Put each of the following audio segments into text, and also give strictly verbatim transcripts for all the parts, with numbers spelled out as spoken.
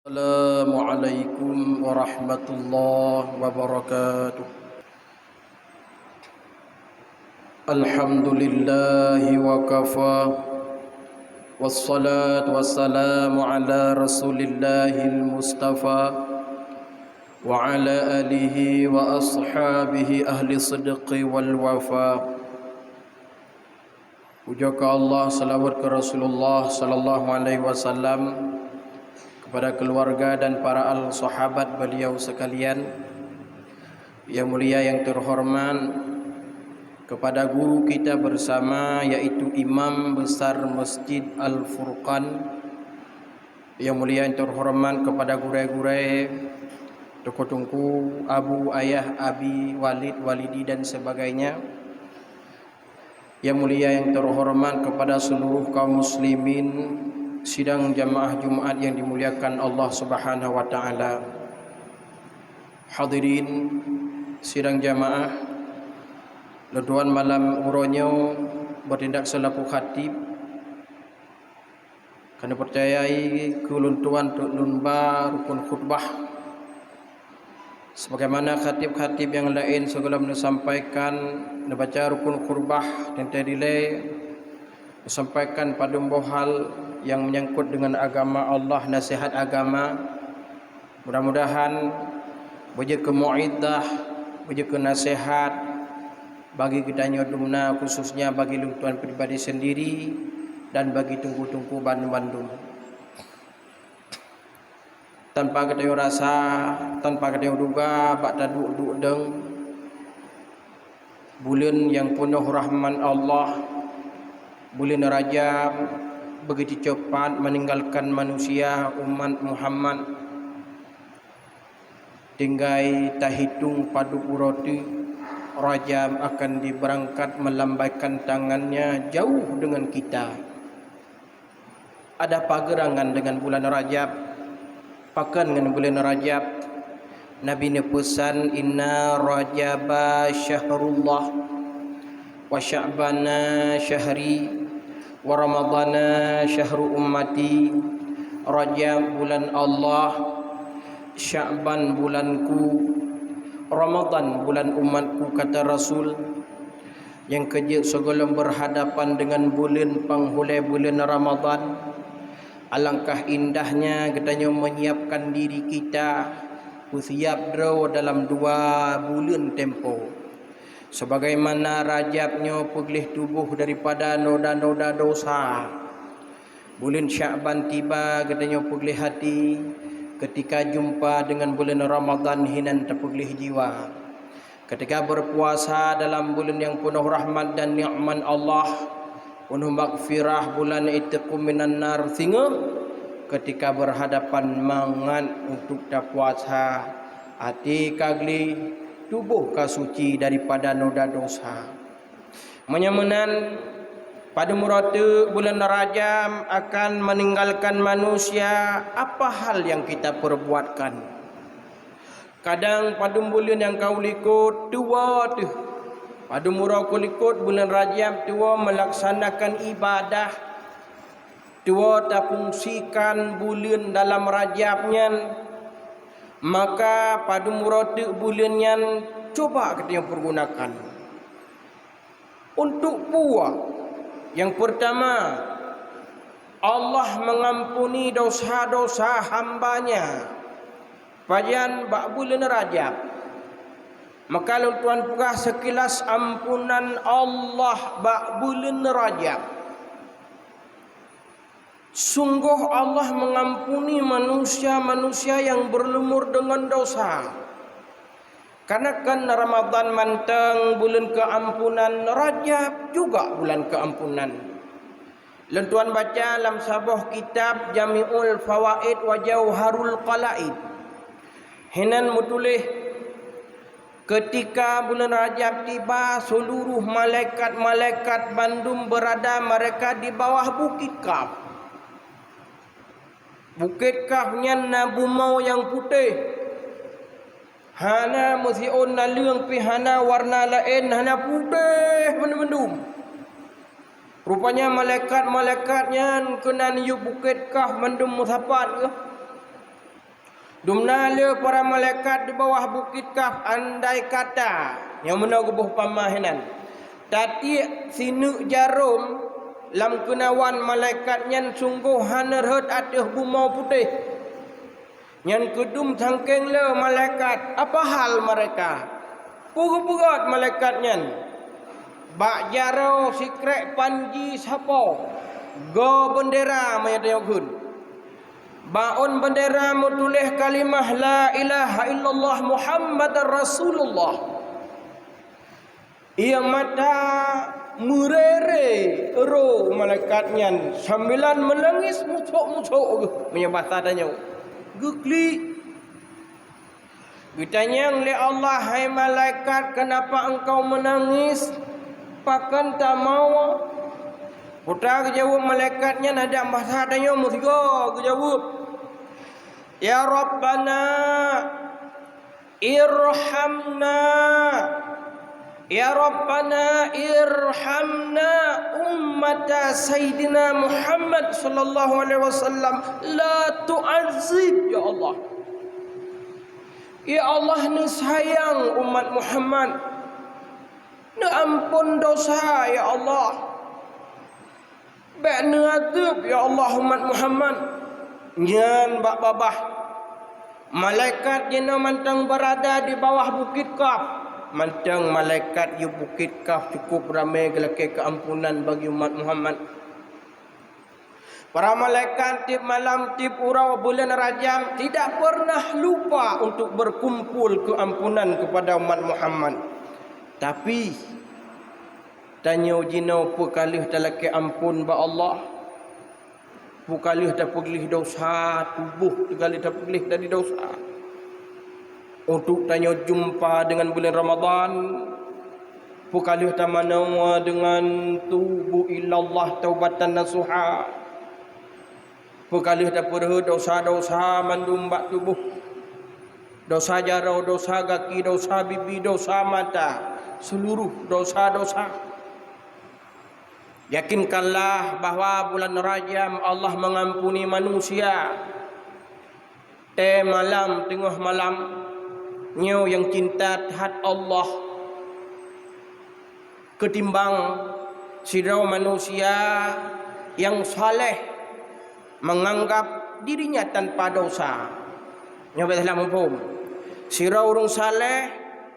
Assalamualaikum warahmatullahi wabarakatuh. Alhamdulillahi wa kafa. Wassalatu wassalamu ala Rasulillahil Mustafa wa ala alihi wa ashabihi ahli sidqi wal wafa. Puja keu Allah, salawat keu Rasulullah sallallahu alaihi wasallam, kepada keluarga dan para al sahabat beliau sekalian. Yang mulia, yang terhormat, kepada guru kita bersama, yaitu Imam Besar Masjid Al-Furqan. Yang mulia, yang terhormat, kepada gurée-gurée, teungku-teungku, abu, ayah, abi, walid, walidi, dan sebagainya. Yang mulia, yang terhormat, kepada seluruh kaum muslimin, sidang jamaah Jumat yang dimuliakan Allah Subhanahu wa taala. Hadirin sidang jamaah, lôn tuan malam uroe nyoe bertindak selaku khatib. Ka neupeurcayai keu lôn tuan untuk lôn ba rukun khutbah. Sebagaimana khatib-khatib nyang laén sigohlom neusampaikan, neubaca rukun khutbah teuntée dilée, neusampaikan padum boh hal nyang menyangkut dengan agama Allah, nasihat agama. Mudah-mudahan beujeuet keu mau'izah, beujeuet keu naseuhat bagi geutanyoe dumna, khususnya bagi lôn tuan pribadi sendiri dan bagi teungku-teungku bandum-bandum. Tanpa geutanyoe rasa, tanpa geutanyoe duga, bak taduek-duek deueng, buleuen nyang peunoh rahmat Allah, buleuen Rajab, begitu cepat meninggalkan manusia umat Muhammad. Tinggai tahitong padub uroe teuk, Rajab akan diberangkat melambaikan tangannya jauh dengan kita. Ada pageurangan dengan bulan Rajab. Pakon ngon buleuen Rajab? Nabi neupeusan, "Inna Rajaba syahrullah, wa Sya'bana syahri, wa Ramadana syahru ummati." Rajab bulan Allah, Sya'ban bulanku, Ramadan bulan umatku, kata Rasul. Nyang keu jeuet sigohlom berhadapan dengan buleuen panghulée buleuen Ramadhan, alangkah indahnya geutanyoe menyiapkan diri kita peusiab droe dalam dua buleuen tempo. Sebagaimana Rajab nyoe peugleh tuboh daripada noda-noda dosa, buleuen Sya'ban tiba geutanyoe peugleh até, keutika jumpa deungon buleuen Ramadhan hinan tapeugleh jiwa. Keutika beupuasa dalam buleuen nyang peunoh rahmat dan nikmat Allah, peunoh maghfirah, bulan itqu minan nar, singoh keutika beuhadapan mangat untuk tapuasa, até ka gleh, tuboh ka suci daripada noda dosa. Meunyoe meunan, padum uroe teuk buleuen Rajab akan meninggalkan manusia, apa hal yang kita perbuatkan? Kadang padum buleuen nyang ka u likot, tuwoe teuh. Padum uroe ka u likot buleuen Rajab, tuwoe melaksanakan ibadah, tuwoe tafungsikan buleuen dalam Rajab nyan, maka padum uroe teuk buleuen nyan cuba geutanyoe peugunakan. Untuk peue? Nyang peurtama, Allah mengampuni dosa-dosa hamba-Nya. Pajan bak buleuen Rajab. Maka lôn tuan peugah seukilas ampunan Allah bak buleuen Rajab. Sunggoh Allah mengampuni manusia-manusia yang berlumur dengan dosa. Karena kan Ramadan mantong buleuen keampunan, Rajab juga bulan keampunan. Lôn tuan baca lam saboh kitab Jami'ul Fawaid wa Jauharul Qalaid. Hinan meutuléh, keutika buleuen Rajab tiba, seuluruh malaikat-malaikat bandum beurada mereka di bawah Bukét Kaf. Bukét Kaf nyan na bumoe nyang putéh. Hana meusiôn naleueng pih hana warna laén, hana putéh mandum-mandum. Rupanya malaikat-malaikat nyan keunan yub Bukét Kaf mandum meusapat geuh. Dumna lé para malaikat di bawah bukét Kaf, andai kata, nyang meunoe geuboh pamah inan, tatiek sineuk jarom lam keunawan malaikat nyan, sunggoh hana rhot ateueh bumoe putéh. Nyan keudum sangkeng le malaikat, apa hal mereka? Peue geupeugah malaikat nyan? Bak jaroe sikrék panji sapo, go beundera, meutanyoe kheun. Bak ôn beundera meutuléh kalimah la ilaha illallah Muhammadar Rasulullah. Ie mata meurere ro malaikat nyan sambilan meunangis musok-musok geuh, meunyoe basa tanyoe. Geuklik. Geutanyong lé Allah, "Hai malaikat, kenapa engkau menangis? Pakon tamong?" Peue geujaweueb malaikat nyan, adak basa tanyoe meusigoe geujaweueb, "Ya Rabbana, irhamna. Ya Rabbana, irhamna ummata Sayyidina Muhammad sallallahu alaihi wasallam, la tu'azzib, ya Allah." Ya Allah, neusayang umat Muhammad, neuampon dosa, ya Allah. Bék neuazeub, ya Allah, umat Muhammad. Nyan bak babah malaikat jinoe mantong beurada di bawah bukét Kaf. Mantong malaikat di bukét Kaf cukup ramé geulakée keuampunan bagi umat Muhammad. Para malaikat tieb malam, tieb uroe buleuen Rajab tidak pernah lupa untuk berkumpul keuampunan kepada umat Muhammad. Tapi, tanyoe jinoe peue ka lheueh talakée ampon bak Allah? Peue ka lheueh tapeugleh dosa, tuboh ka lheueh tapeugleh dari dosa? Untuk tanyoe jumpa deungon buleuen Ramadhan, peue ka lheueh tamanoe deungon tubu ilallah taubatan nasuha? Peue ka lheueh tapeurhot dosa-dosa mandum bak tuboh? Dosa jaroe, dosa gaki, dosa bibi, dosa mata, seuluruh dosa-dosa. Yakinkanlah bahwa bulan Rajab Allah mengampuni manusia. Tée malam, teungoh malam, nyoe nyang cinta that Allah keutimbang sidroe manusia nyang saleh menganggap dirinya tanpa dosa. Nyoe bèk salah muphom. Sidroe ureuëng saleh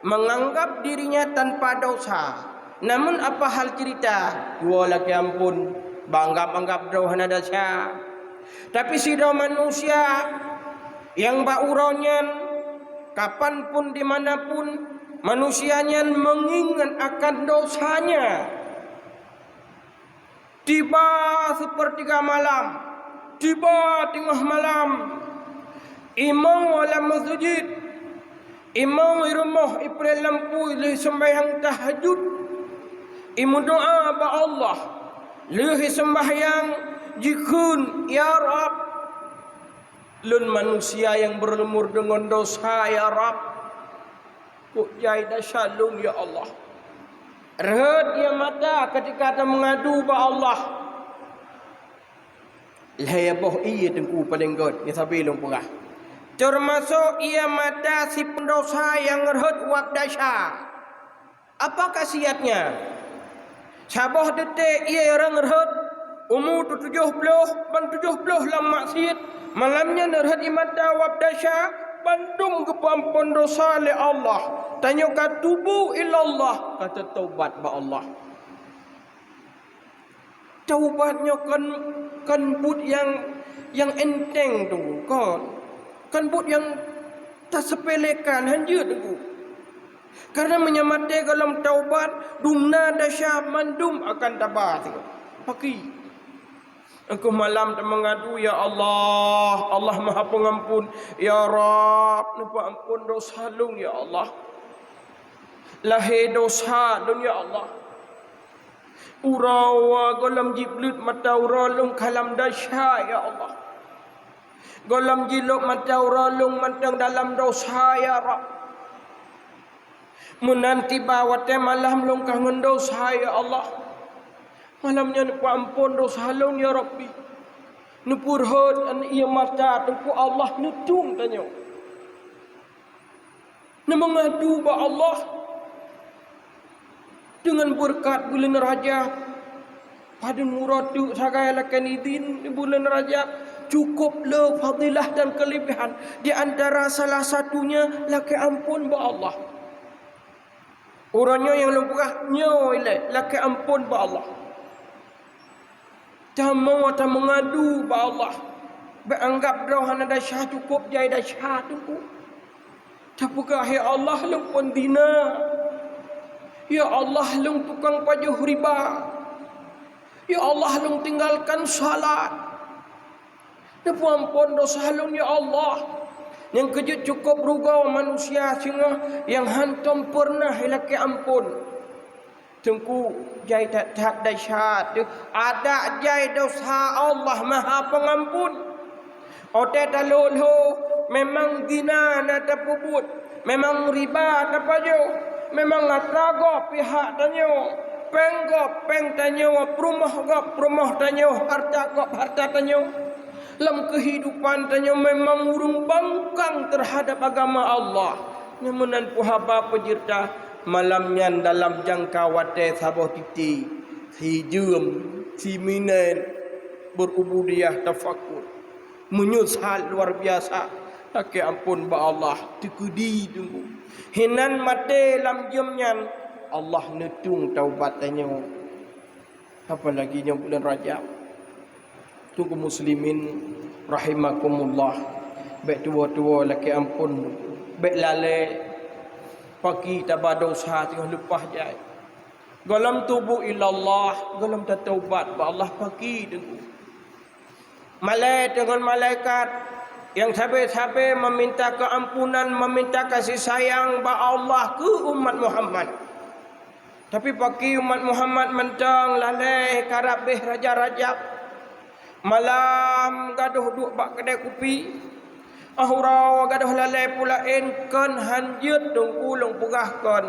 menganggap dirinya tanpa dosa. Namun apa hal cerita? Dua lakée ampun, banggap-anggap droe hana desya. Tapi sidroe manusia nyang bak uroe nyan, kapan pun, di mana pun, manusia nyan mengingat akan dosanya. Tiba sepertiga malam, tiba teungoh malam, imong lam meuseujid, imong i rumoh ipeulét lampu lheueh sembahyang tahajud, imeudoá bak Allah, lheueh sembahyang jikheun, "Ya Rabb, lôn manusia nyang beurumur deungon dosa, ya Rabb." Kok jai desya lôn, ya Allah. Rhot ie mata ketika tameungadu bak Allah. Lhée boh ie teungku paleng gét nyang sabe lôn peugah. Teumasok ie mata si peundosa nyang rhot wab desya. Apa khasiatnya? Saboh detik ie rhot, umu tujoh ploh ban tujoh ploh lam maksiet, malam nyan rhot ie mata wab desya, bandum geupeuampon dosa lé Allah. Tanyoe ka tubu ilallah, ka teutobat bak Allah. Taubat nyoe kon, kon buet nyang, nyang enteng tu, kon. Kon buet nyang tasepelekan, hanjeuet tu. Karena meunyoe maté gohlom taubat, dumna desya mandum akan taba. Pakri? Engkeuh malam tameungadu, "Ya Allah, Allah Maha Pengampun. Ya Rabb, neupeuampon dosa lôn, ya Allah. Lahé dosa lôn, ya Allah. Uroe gohlom jibleuet mata uroe lôn ka lam desya, ya Allah. Gohlom jilôb mata uroe lôn mantong dalam dosa, ya Rabb. Meunan tiba watée malam lôn ka ngon dosa, ya Allah. Malam nyoe neupeuampon dosa lôn, ya Rabbi. Neupeurhot ie mata, Teungku Allah, neutueng tanyoe. Neumeungadu bak Allah deungon beureukat buleuen Rajab. Padum uroe teuk sagai lakée idin di buleuen Rajab, cukôp le fadilah dan keuleubiehan. Di antara salah satunya lakée amphon bak Allah. Uroe nyoe nyang lôn peugah nyoe ilée lakée amphon bak Allah. Tamoe tameungadu bak Allah. Bék anggab droe hana desya, cukôp jai desya teungku. Tapeugah, "Ya Allah, lôn peuendina. Ya Allah, lôn tukang pajoh riba. Ya Allah, lôn tinggalkan salat. Neupeuamphon desya lôn, ya Allah." Nyang keujeuet cukôp rugoe manusia singoh nyang hántom peureunah lakée amphon. Teungku, jai that-that desya teuh, adak jai desya, Allah Maha Peungampon. Watée talhô-lhô, memang zina na tapeubuet, memang riba tapajoh, memang atra gob pihak tanyoe, péng gob péng tanyoe, peurumoh gob peurumoh tanyoe, hareuta gob hareuta tanyoe. Lam keuhidupan tanyoe memang ureuëng bangkang teuhadab agama Allah. Nyang meunan peue haba peujeurita, malam nyan dalam jangka watée saboh titik, sijeuem, siminén, beurubudiyah tafakur. Meunyeusat luar biasa, lakée amphon bak Allah, teukeudi teungku. Hinan maté lam jeuem nyan, Allah neutueng taubat tanyoe. Apalagi nyoe buleuen Rajab. Teungku muslimin rahimakumullah, bék tuwoe-tuwoe lakée amphon, bék lalée paki taba desya teungoh leupah jai. Gohlom tubu ilallah, gohlom tataubat bak Allah paki teungku. Malée deungon malaikat nyang sabe-sabe meuminta keuampunan, meuminta kasih sayang bak Allah keu umat Muhammad. Tapi paki umat Muhammad mantong lalée karab béh Raja Rajab. Malam gadôh duek bak keudée kupi. Óh uroe gadôh lalée peue laén kon han jeuet teungku lôn peugah kon.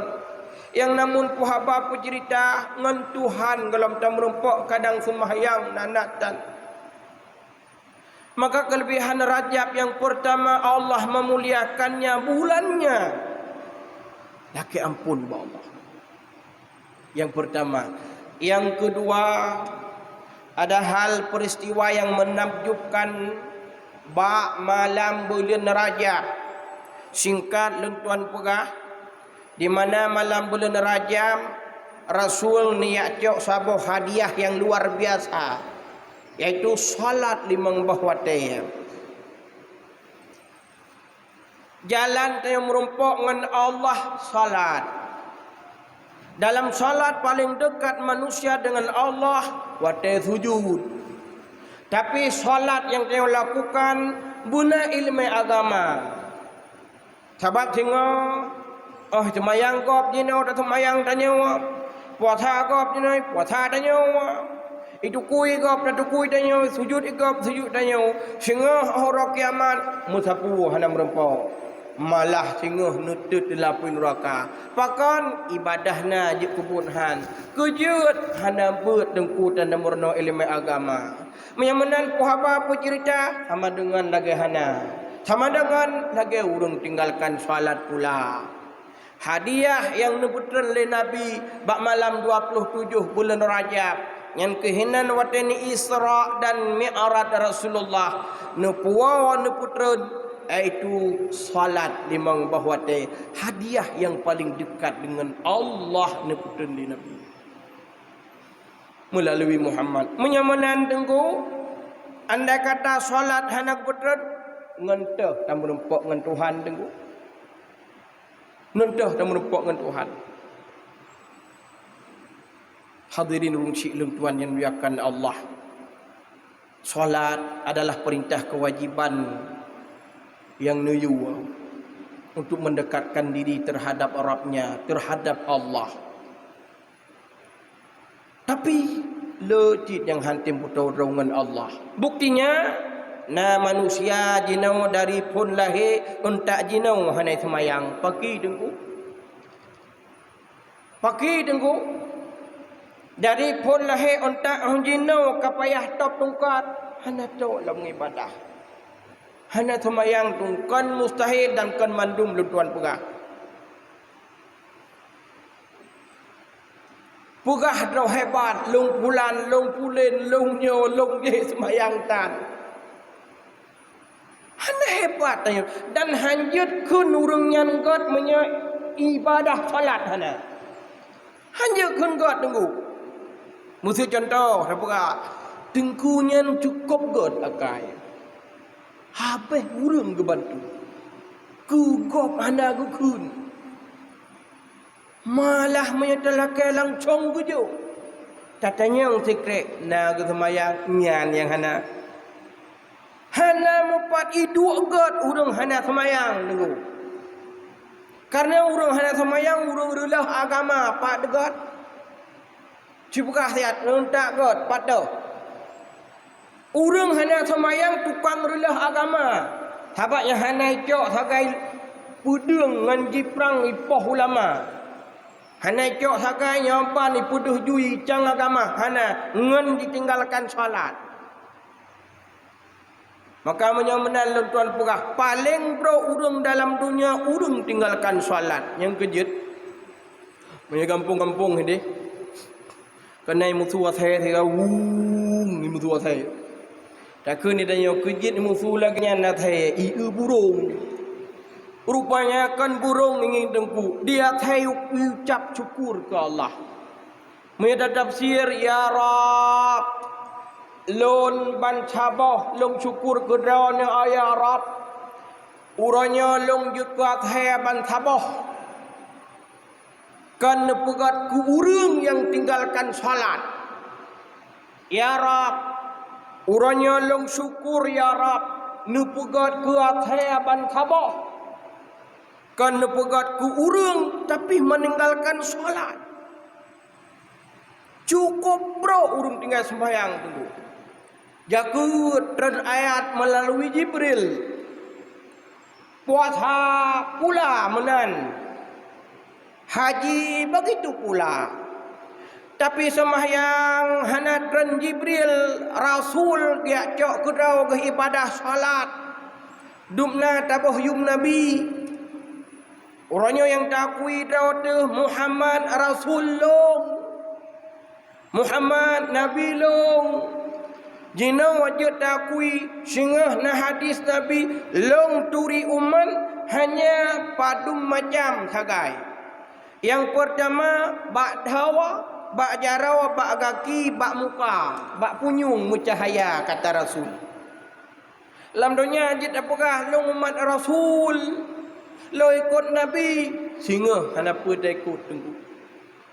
Nyang namun peue haba peujeurita ngon Tuhan gohlom tameurumpok kadang seumahyang na nat tan. Maka keuleubiehan Rajab nyang peurtama Allah meumuliakannya bulannya lakée amphon bak Allah. Nyang peurtama. Nyang keudua, ada hal peuristiwa nyang meunakjubkan bak malam buleuen Rajab. Singkat lôn tuan peugah, di mana malam buleuen Rajab Rasul neujak cok saboh hadiah nyang luar biasa, yaitu salat limong boh watée. Jalan tanyoe meurumpok ngon Allah, salat. Dalam salat paleng deukat manusia deungon Allah watée sujud. Tapi salat nyang tanyoe lakukan beuna iéleumé agama. Sabab singoh, óh seumayang gob jinoe taseumayang tanyoe, puasa gob jinoe puasa tanyoe, itukui gob tatukui tanyoe, sujut igob sujut tanyoe, singoh óh uroe kiamat meusapeue hana meurumpok. Malah singoh neutot di lapui nuraka. Pakon? Ibadah na jeuet keu buet han. Keujeuet hana beuet teungku tan meurunoe iéleumé agama. Meunyoe meunan peue haba peuceurita, sama deungon lagée hana. Sama deungon lagée ureuëng tinggalkan salat pula. Hadiah nyang neupeutreun lé Nabi bak malam dua puluh tujoh buleuen Rajab, nyan keuh hinan watée ni Isra dan Mi'raj Rasulullah, neupuwoe neupeutreun, yaitu salat limong boh watée. Hadiah nyang paleng deukat deungon Allah neupeutreun lé Nabi. Meulalu Muhammad. Meunyoe meunan teungku, andai kata salat hana geupeutrön, ngon toh tameurumpok ngon Tuhan teungku. Ngon toh tameurumpok ngon Tuhan. Hadirin ureuëng syik lôn tuan nyang dimuliakan Allah. Salat adalah peurintah keuwajiban nyang neuyue untuk meundekatkan diri teuhadap Rabbnya, teuhadap Allah. Tapi le cit nyang han tem peutoe droe ngon Allah. Buktinya, na manusia jinoe dari phon lahé untak jinoe hana seumayang. Paki teungku. Paki teungku. Dari phon lahé untak jinoe ka payah top tungkat hana tok lam ibadah. Hana seumayang tu kon mustahil dan kon mandum lôn tuan peugah. Peugah droe hebat, lôn pulan, lôn pulen, lôn nyoe, lôn jéh seumayang tan. Hana hebat tanyoe. Dan hanjeuet kheun ureuëng nyan gét meunyoe ibadah salat hana. Hanjeuet kheun gét teungku. Meuseu cuntoh, sapeugah, teungku nyan cukôp gét akai. Habéh ureuëng geubantu. Keu gob hana geukheun. Malah meunyoe talakée langsong geujok. Tatanyong sikrék na geuseumayang nyan nyang hana. Hana mupat iduek gét ureuëng hana seumayang teungku. Kareuna ureuëng hana seumayang ureuëng reulôh agama pat gét. Cipeugah siat ngon tak gét pat teuh. Ureuëng hana seumayang tukang reulôh agama, sabab nyang hana icok sagai peudeueng ngon jiprang ipoh ulama. Hana icok sagai nyampan ipeudeuh jui cang agama, hana ngon jitinggalkan salat. Maka meunyoe meunan lôn tuan peugah, paleng brok ureuëng dalam donya ureuëng tinggalkan salat nyang keujeuet. Meunyoe gampông-gampông hideh, keuneuk musu asai siga wung, musu asai. Takheun tanyoe keujeuet musu lagée nyan asai ié burông. Rupanya kon burông ingieng teungku, di asai ucap syukur keu Allah. Meunyoe tatafsir, "Ya Rabb, lôn ban saboh lôn syukur keu Droeneuh, ya Rabb. Uroe nyoe lôn jeuet keu asai ban saboh." Kon neupeugét keu ureuëng nyang tinggalkan salat. Ya Rabb, uroe nyoe lôn syukur, ya Rabb, neupeugét keu asai ban saboh. Kon neupeugét keu ureuëng tapi meninggalkan salat. Cukôp brok ureuëng tinggai seumayang teungku. Jakeuet treun ayat meulalu Jibril. Puasa pula meunan. Haji begitu pula. Tapi seumayang hana treun Jibril, Rasul geujak cok keudroe geuh ibadah salat. Dubna taboh yum Nabi. Uroe nyoe nyang takui droe teuh Muhammad Rasul lôn. Muhammad Nabi lôn. Jinoe jeuet takui singoh na hadis Nabi lôn turi umat hanya padum macam sagai. Nyang peurtama bak dawa, bak jaroe, bak gaki, bak muka, bak punyueng meucahaya kata Rasul. Lam donya jeuet tapeugah lôn umat Rasul, lôn ikot Nabi, singoh hana peue taikot teungku.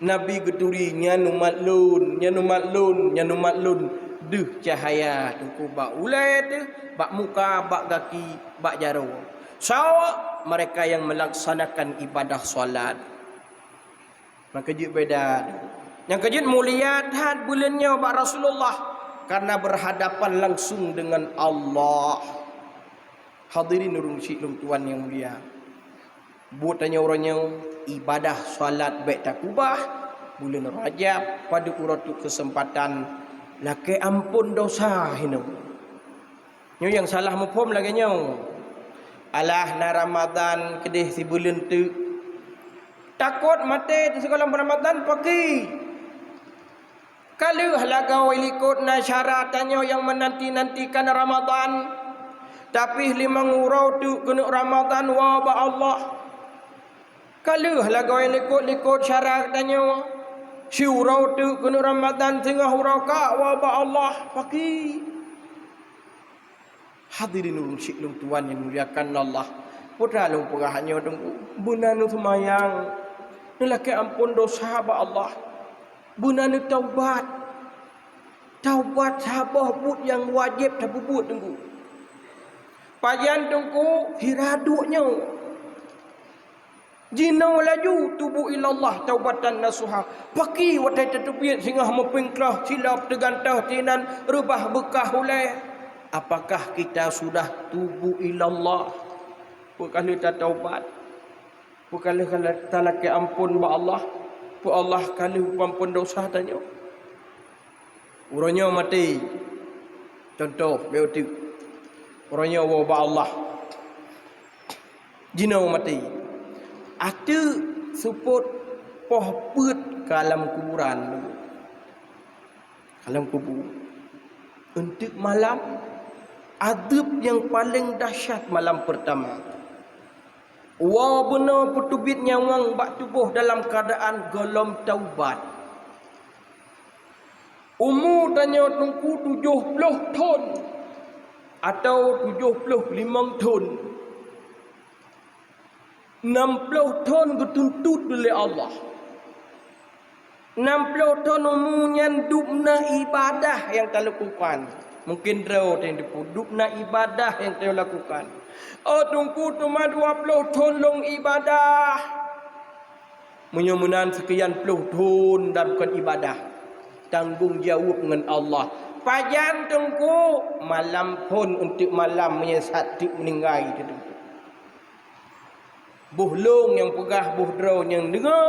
Nabi geuturi nyan umat lôn, nyan umat lôn, nyan umat lôn. Deuh cahaya teungku bak ulée teuh, bak muka, bak gaki, bak jaroe. Soe? Mereka yang melaksanakan ibadah salat. Maka jeuet beda. Nyang keujeuet mulia that buleuen nyoe bak Rasulullah karena berhadapan langsung dengan Allah. Hadirin ureuëng syik lôn tuan nyang mulia. Buet tanyoe uroe nyoe ibadah salat bék takubah, buleuen Rajab padub uroe teuk keuseumpatan lakée amphon dosa hinoe. Nyoe nyang salah muphom lagée nyoe. Alah na Ramadhan keudeh sibuleuen teuk. Takot maté teuh sigohlom Ramadhan paki. Ka lheueh lagoe likot na syara tanyoe nyang meunanti-nantikan Ramadhan. Tapi limong uroe teuk keuneuk Ramadhan woe bak Allah. Ka lheueh lagoe likot-likot syara tanyoe. Siuroe teuk keuneuk Ramadhan singoh uroe ka woe bak Allah paki. Hadirin ureuëng syik lôn tuan nyang muliakan Allah. Peue lôn peugah nyoe teungku, beuna neuseumayang, neulakée amphon dosa bak Allah. Beuna neutaubat. Taubat saboh buet nyang wajéb tapeubuet teungku. Pajan teungku hira duek nyoe. Jinoe laju tubu ilallah taubatan nasuha. Paki watée tateubiet singoh meupingkroh silop teugantoh tinan reubah beukah ulée. Apakah kita sudah tubu ilallah? Peue ka lheueh tataubat? Peue ka lheueh talakée amphon bak Allah? Peue Allah ka lheueh peuamphon dosa tanyoe? Uroe nyoe maté. Contoh, bék uteuk. Uroe nyoe woe bak Allah. Jinoe maté. Ateueh seupôt poh peuet ka lam kuburan. Alam kubu. Untuk malam, adeueb nyang paleng dahsyat malam peurtama. Woe bunoe peuteubiet nyawöng bak tuboh dalam keuadaan gohlom taubat. Umu tanyoe teungku tujoh ploh thon atau tujoh ploh limong thon. Nam ploh thon geutuntot lé Allah. Nam ploh thon umu nyan dub na ibadah nyang talakukan. Mungken droe teuh dub na ibadah nyang talakukan. Oh teungku, teuma dua ploh thon lôn ibadah. Meunyoe meunan seukian ploh thon dan bukon ibadah, tanggong jaweueb ngon Allah. Pajan teungku, malam phon untuk malam meunyoe sat teuk meuninggai teuh teungku. Boh lôn nyang peugah, boh droe nyang deungoe,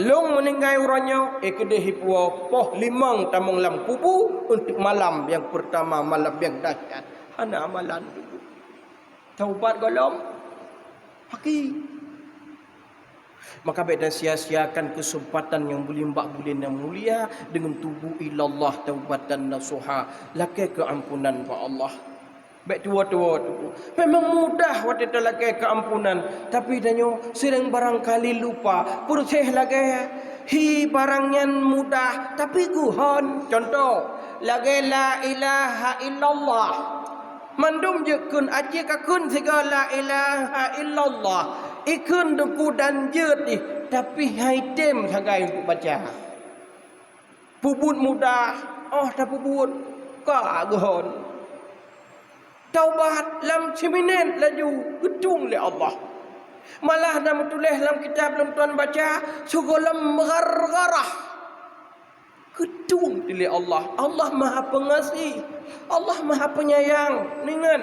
lôn meuninggai uroe nyoe, eh keudeh ipuwoe poh limong tamong lam kubu untuk malam nyang peurtama, malam nyang dahsyat. Hana amalan teungku. Taubat gohlom paki. Maka bék tasia-siakan keuseumpatan nyang buleuen bak buleuen nyang mulia deungon tubu ilallah taubatan nasuha, lakée keuampunan bak Allah. Bék tuwoe-tuwoe teungku. Memang mudah watée talakée keuampunan, tapi tanyoe seuréng barangkali lupa. Peureséh lagée hi barang nyan mudah, tapi geuhon. Contoh, lagée la ilaha illallah. Mandum jeuet kheun, aci ka kheun sigoe la ilaha illallah. Ikheun teungku dan jeuet jih, tapi han item sagai untuk baca. Peubuet mudah, oh tapeubuet, ka geuhon. Taubat lam siminét laju geutueng lé Allah. Malah na meutuléh lam kitab lôn tuan baca, sigohlom ghargharah. Geutueng lé Allah. Allah Maha Pengasih. Allah Maha Penyayang. Ingat,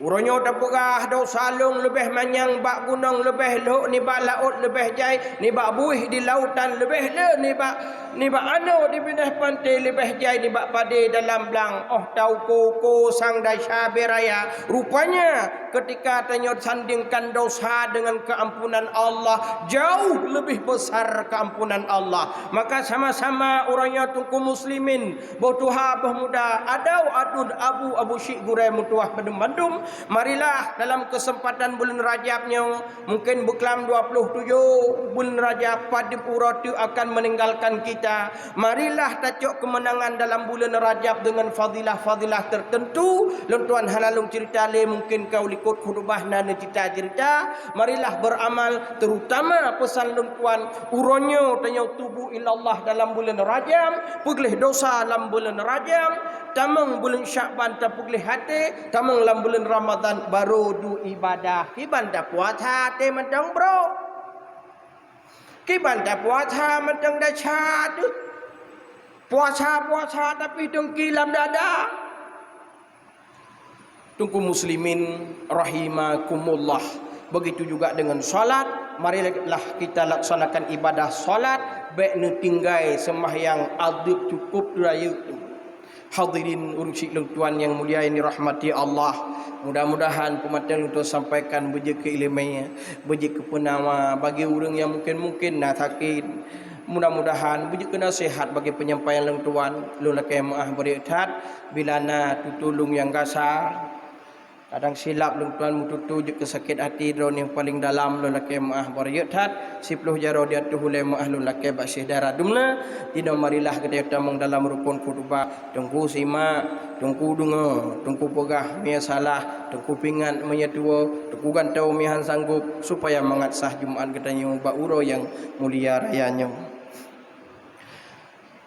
uroe nyoe tapeugah desya lôn leubeh manyang bak gunong, leubeh lhok nibak laôt, leubeh jai nibak buih di lautan, leubeh le nibak, nibak anoe di binéh panté, leubeh jai nibak padé dalam blang. Oh tauko-ko sang desya beuraya. Rupanya, ketika tanyoe sandingkan desya dengan keuampunan Allah, jauh leubeh besar keuampunan Allah. Maka sama-sama uroe nyoe teungku muslimin, boh tuha boh muda, adoe aduen abu-abu syik gurée meutuwah bandum-bandum, marilah dalam keuseumpatan buleuen Rajab nyoe, mungken beuklam dua ploh tujoh buleuen Rajab, padub uroe teuk akan meuninggalkan kita. Marilah tacok keumeunangan dalam buleuen Rajab deungon fadilah-fadilah teuteuntu. Lôn tuan hana lôn ceurita lé, mungken ka u likot khutubah na neuceurita-ceurita. Marilah beuramal, terutama peusan lôn tuan, uroe nyoe tanyoe tubu ilallah dalam buleuen Rajab, peugléh desya lam buleuen Rajab, tamong buleuen Syakban tapeugleh até, tamong lam buleuen Ramadhan barô duek ibadah. Kiban tapuasa até mantong, bro? Kiban tapuasa mantong desya teuh? Puasa-puasa tapi dengki lam dada. Teungku muslimin rahimakumullah. Begitu juga dengan salat, marilah kita laksanakan ibadah salat, bék neutinggai seumahyang, adeueb cukup rayeuk teungku. Hadirin ureuëng syik lôn tuan nyang mulia nyang dirahmati Allah, mudah-mudahan peumantong lôn tuan sampaikan beujeuet keu iéleumé, beujeuet keu peunawa bagi ureuëng nyang mungken-mungken na sakét. Mudah-mudahan beujeuet keu naseuhat bagi peunyampaian lôn tuan. Lôn lakée meuáh beureukat that bila na tutulông nyang gasa. Kadang silap lôn tuan meututoe jeuet keu sakét até droeneuh nyang paleng dalam, lôn lakée meuáh beureukat that. Siploh jaroe di ateueh ulée meuáh lôn lakée bak syedara dumna. Inoe marilah geutanyoe tamong dalam rukon khutubah. Teungku simak, teungku deungoe, teungku peugah meunyoe salah, teungku pingat meunyoe tuwoe, teungku gantoe meunyoe han sanggop, supaya mangat sah Jumat geutanyoe bak uroe nyang mulia raya nyoe.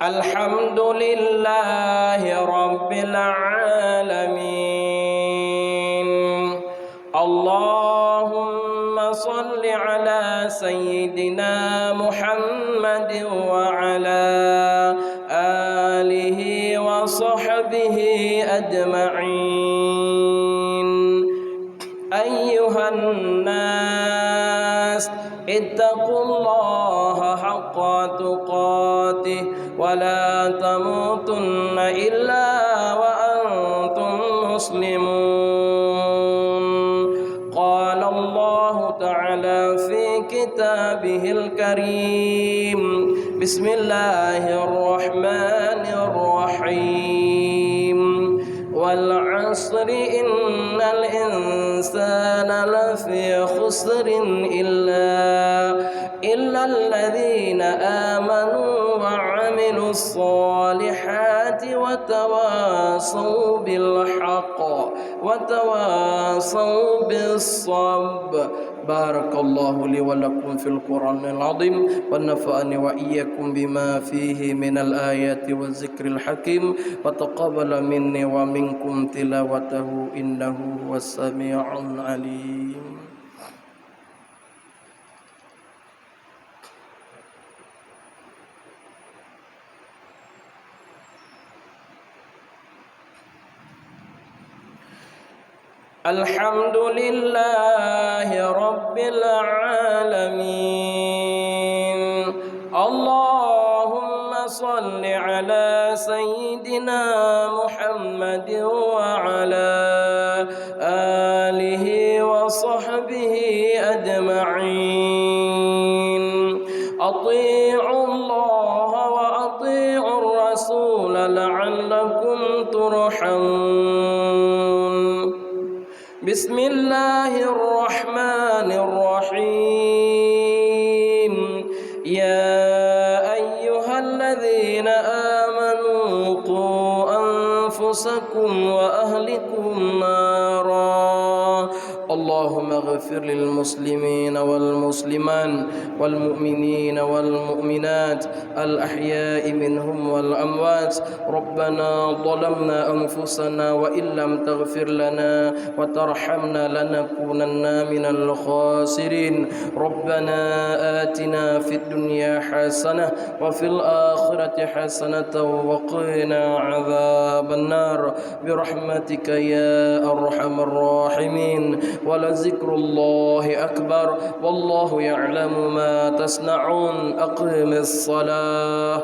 Alhamdulillahi rabbil alamin. Allahumma salli ala sayyidina Muhammadin wa ala alihi wa sahbihi ajma'in. Ayyuhan nas, ittaqullaha haqqa tuqatih wa la tamutunna illa wa antum muslimun. Qala الله تعالى في كتابه الكريم. بسم الله الرحمن الرحيم. والعصر إن الإنسان لفي خسر إلا إلا الذين آمنوا وعملوا الصالحات وتواصوا بالحق وتواصوا بالصبر. بارك الله لي ولكم في القرآن العظيم، ونفعني وإياكم بما فيه من الآيات والذكر الحكيم، وتقبل مني ومنكم تلاوته إنه هو السميع العليم. الحمد لله رب العالمين. اللهم صل على سيدنا محمد وعلى آله وصحبه أجمعين. أطيعوا الله وأطيعوا الرسول لعلكم ترحمون. بسم الله الرحمن الرحيم. يا أيها الذين آمنوا قوا أنفسكم وأهلكم نارا. اللهم اغفر للمسلمين والمسلمات والمؤمنين والمؤمنات الأحياء منهم والأموات. ربنا ظلمنا أنفسنا وإن لم تغفر لنا وترحمنا لنكونن من الخاسرين. ربنا آتنا في الدنيا حسنة وفي الآخرة حسنة وقنا عذاب النار برحمتك يا أرحم الراحمين. ولذكر الله أكبر والله يعلم ما تصنعون. أقم الصلاة.